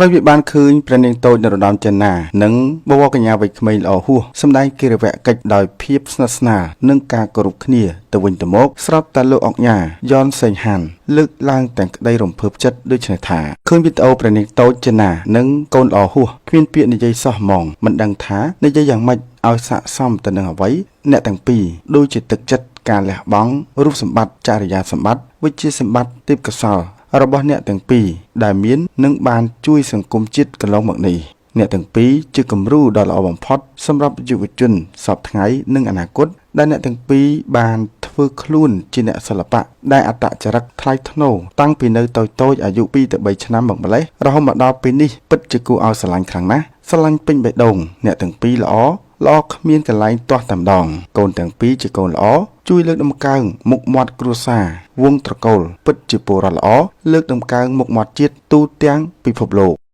ហើយវាបានឃើញព្រះនាងតូចនរោត្តមចិនណានិងបវរកញ្ញាវ័យក្មេងល្អហួសសម្ដែងគិរវកិច្ចដោយភាពស្និទ្ធស្នាលនិងការគោរពគ្នាទៅវិញទៅមកស្រាប់តែលោកអុកញ៉ាយ៉នសេងហានលើកឡើងទាំងក្តីរំភើបចិត្តដូចនេះថាឃើញវីដេអូព្រះនាងតូចចិនណានិងកូនល្អហួសគ្មានពាក្យនិយាយសោះហ្មងមិនដឹងថានិយាយយ៉ាងម៉េចឲ្យស័ក្តិសមទៅនឹងអ្វីអ្នកទាំងពីរដូចជាទឹកចិត្តការលះបង់រូបសម្បត្តិចរិយាសម្បត្តិវិជ្ជាសម្បត្តិទេពកោសល្យរបស់អ្នកទាំងពីរដែលមាននិងបានជួយសង្គមជាតិកន្លងមកនេះអ្នកទាំងពីរជាគំរូដ៏ល្អបំផុតសម្រាប់យុវជនសព្វថ្ងៃនិងអនាគតដែលអ្នកទាំងពីរបានធ្វើខ្លួនជាអ្នកសិល្បៈដែលអត្តចរិតថ្លៃថ្នូរតាំងពីនៅតូចៗអាយុ2ទៅ3ឆ្នាំមកម្លេះរហូតមកដល់ពេលនេះពិតជាគួរឲ្យស្រឡាញ់ខ្លាំងណាស់ស្រឡាញ់ពេញបេះដូងអ្នកទាំងពីរល្អល្អគ្មានកន្លែងទាស់តែម្ដងកូនទាំងពីរជាកូនល្អជួយលើកតម្កើងមុខមាត់គ្រួសារវងត្រកូលពិតជាពលរដ្ឋល្អលើកតម្កើងមុខមាត់ជាតិទូទាំងពិភពលោក។